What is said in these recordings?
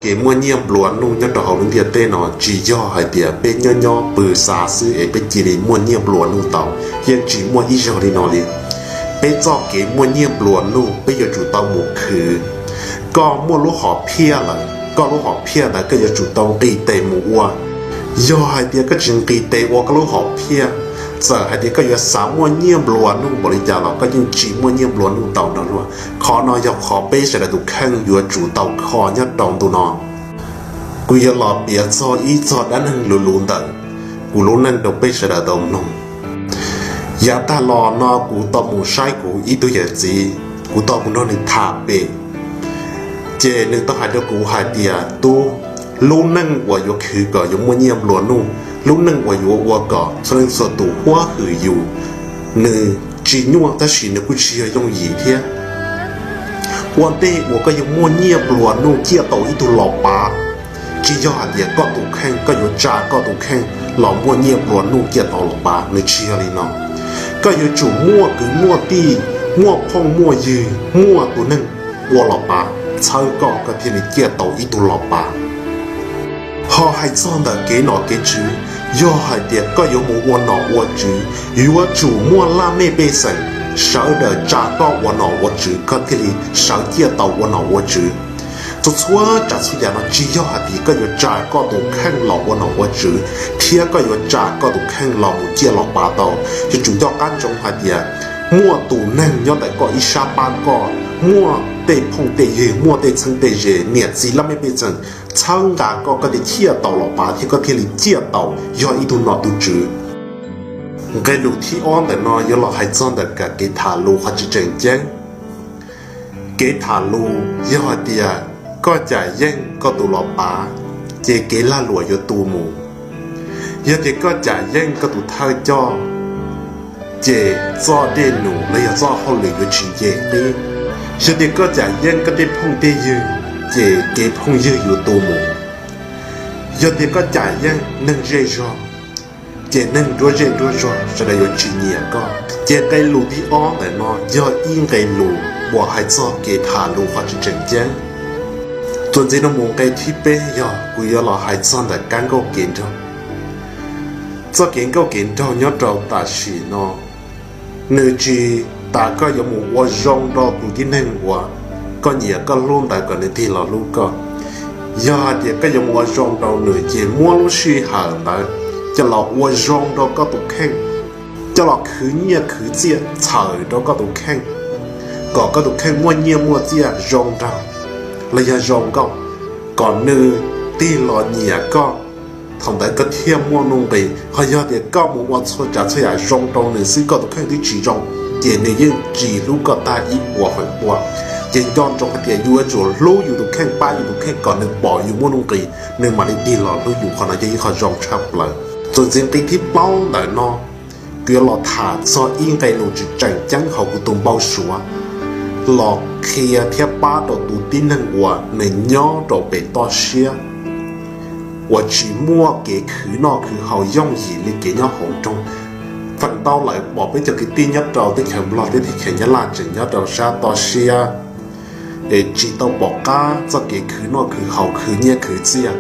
Kev muaj nyiaj nplua nuj nyob rau hauv lub ntiaj teb no tsis yog hais tias peb nyob nyob pw xav xwb es peb cia li muaj nyiaj nplua nuj tau, yeej tsis muaj ib zaug li no li. Peb txoj kev muaj nyiaj nplua nuj peb yuav tsum tau mus khwv. Koj muaj lub hom phiaj lawm, koj lub hom phiaj ntawd koj yuav tsum tau nqis tes mus ua. Yog hais tias koj tsis nqis tes ua koj lub hom phiaj, txawm hais tias koj yuav xav muaj nyiaj nplua nuj npaum li cas los koj yeej tsis muaj nyiaj nplua nuj tau nrog luag. Qhov no yog qhov peb sawv daws tus kheej yuav tsum tau kho nyob rau ntu no. Kuv yuav los piav txog ib txog dab neeg luv luv ntawm kuv lub neej rau peb sawv daws tau mloog. Yav tag los no kuv tau mus saib kuv ib tug yawm txiv, kuv tau mus nrog nws tham pem, ces nws tau hais rau kuv hais tias, tub, lub neej uas yuav khwv kom yuav muaj nyiaj nplua nuj, lub neej uas yuav ua kom txhua leej txhua tus huab hwm yus, nws tsis nyuaj tab sis nws kuj tsis yog yooj yim thiab. Ua ntej uas koj yuav muaj nyiaj nplua nuj ciaj tau ib tug los pav, tsis yog hais tias koj tus kheej, koj yuav tsa koj tus kheej los muaj nyiaj nplua nuj ciaj tau los pav, nws tsis yog li no. Koj yuav tsum muaj kwv muaj tij, muaj phooj muaj ywg, muaj tus neeg ua los pav txhawb koj, koj thiaj li ciaj tau ib tug los pav. Ho hais txog ntawm kev nom kev tswv, yog hais tias koj yuav mus ua nom ua tswv, yuav tsum muaj laj mej pej xeem sawv daws tsa koj ua nom ua tswv koj thiaj li sawv ciaj tau ua nom ua tswv. Txhua txhua tsav txhua yam no tsis yog hais tias koj yuav tsa koj tus kheej los ua nom ua tswv thiab koj yuav tsa koj tus kheej los mus ciaj los pav tau. Yuav tsum nco qab ntsoov hais tias muaj tus neeg nyob ntawm koj ib sab pab koj, muaj tej phooj tej ywg, muaj tej txheeb tej ze, niam txiv laj mej pej xeem txhawb nqa koj, koj thiaj ciaj tau los pav thiab koj thiaj li ciaj tau yog ib tug nom tug tswv. Nqe lus thib ob ntawm no yuav los hais txog ntawm kev tham lus qhov tsis tseem ceeb. Kev tham lus yog hais tias koj cam yeej koj tus los pav, ces kev lag luam yuav tu mus. Yog tias koj cam yeej koj tus thawj coj, ces txoj dej num los yog txoj hauj lwm yuav tsis nce qib. Yog tias koj cam yeej koj tej phooj tej ywg, ces kev phooj ywg yuav tu mus. Yog tias koj cam yeej neeg zej zog, ces neeg nruab zej nruab zog sawv daws yuav tsis nyiam koj. Ces nqe lus thib ob ntawm no yog ib nqe lus uas hais txog kev tham lus qhov tsis tseem ceeb. Txuas ntxiv no mus nqe thib peb yog kuv yuav los hais txog ntawm kab nkauj kev nraug. Txoj kev nkauj kev nraug nyob rau tam sim no, nws tsis tas koj yuav mus ua zoo rau tus tib neeg uas koj nyiam koj hlub ntawd kom nws tig los hlub koj. Yog hais tias koj yuav mus ua zoo rau nws ces muab lub sij hawm ntawd coj los ua zoo rau koj tus kheej, coj los khwv nyiaj khwv txiaj txhawm rau koj tus kheej, kom koj tus kheej muaj nyiaj muaj txiaj zoo nraug los yog zoo nkauj, kom nws tig los nyiam koj. Thaum ntawd koj thiaj muaj nuj nqis. Ho yog tias koj mus ua txhua tsav txhua yam zoo rau nws xwb koj tus kheej twb tsis zoo, ces nws yeej tsis hlub koj tag ib puas feem pua. Ces nco ntsoov hais tias yus yuav tsum hlub yus tus kheej, pab yus tus kheej kom nws pom yus muaj nuj nqis, nws mam li tig los hlub yus. Qhov no yog ib qho zoo tshaj plaws. Txuas ntxiv nqe thib plaub ntawm no, kuv yuav los tham txog ib nqe lus tsis tseem ceeb hauv kuv tus npau suav los qhia thiab pab rau tus tib neeg uas nws nyob rau pem toj siab, uas tsis muaj kev khwv noj khwv haus yooj yim li kev nyob hauv nroog. Feem ntau lawm pom peb cov kwv tij nyob rau teb chaws Nplog thiab teb chaws Nyab Laj tseem nyob rau sab toj siab, es tsis tau pom qab txoj kev khwv noj khwv haus khwv nyiaj khwv txiaj.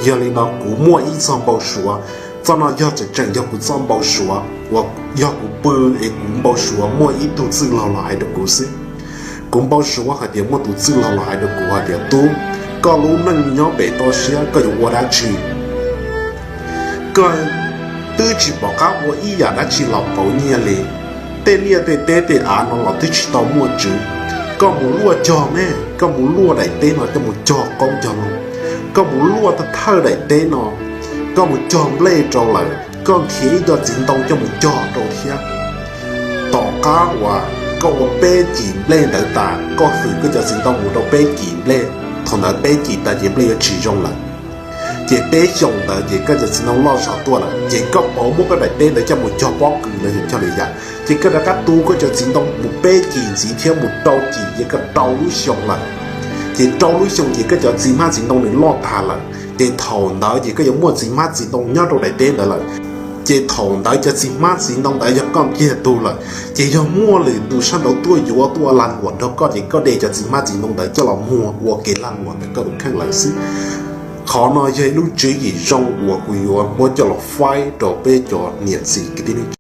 Yog li no kuv muaj ib txoj npau suav, txoj no yog tseem tseem yog kuv txoj npau suav uas yog kuv pw es kuv npau suav muaj ib tug txwj laug los hais rau kuv xwb. Kuv npau suav hais tias muaj tus txwj laug los hais rau kuv hais tias, tub, koj lub neej nyob pem toj siab koj yuav ua dab tsi? Koj twb tsis pom qab ua ib yam dab tsi los pauv nyiaj li. Tej liaj tej teb tej av no los twb tsis tau muaj tswv. Koj mus luaj cog me, koj mus luaj daim teb no coj mus cog qoob cog loo. Koj mus luaj thawj daim teb no, koj mus cog nplej rau lawm, koj nrhiav ib co txiv ntoo coj mus cog rau thiab. Tom qab uas koj ua peb cim nplej ntawd tas, koj hwm koj cov txiv ntoo mus rau peb cim nplej, thaum ntawd peb cim tas ces nplej yuav tsis zoo lawm. Ces peb xyoos ntawd ces koj cov txiv ntoo loj zog tuaj lawm, ces koj pauv muab koj daim teb ntawd coj mus cog pob kws los yog cog lwm yam, ces koj rov qab tu koj cov txiv ntoo mus peb cim ntxiv thiab mus rau cim, ces koj rau lub xyoo lawm. Ces rau lub xyoo ces koj cov txiv hmab txiv ntoo nws loj tag lawm, ces thaum ntawd ces koj yuav muaj txiv hmab txiv ntoo nyob rau daim teb ntawd lawm. Ces thaum ntawd cov txiv hmab txiv ntoo ntawd yog koj kiag tug lawm, ces yog muaj lwm tus sab nraud tuaj yuav tuaj lag luam nrog koj ces koj de cov txiv hmab txiv ntoo ntawd coj los muag ua kev lag luam ntawm koj tus kheej lawm xwb. Qhov no yog ib lub tswv yim zoo uas kuv yuav muab coj los faib rau peb cov niam txiv kwv tij neej tsa.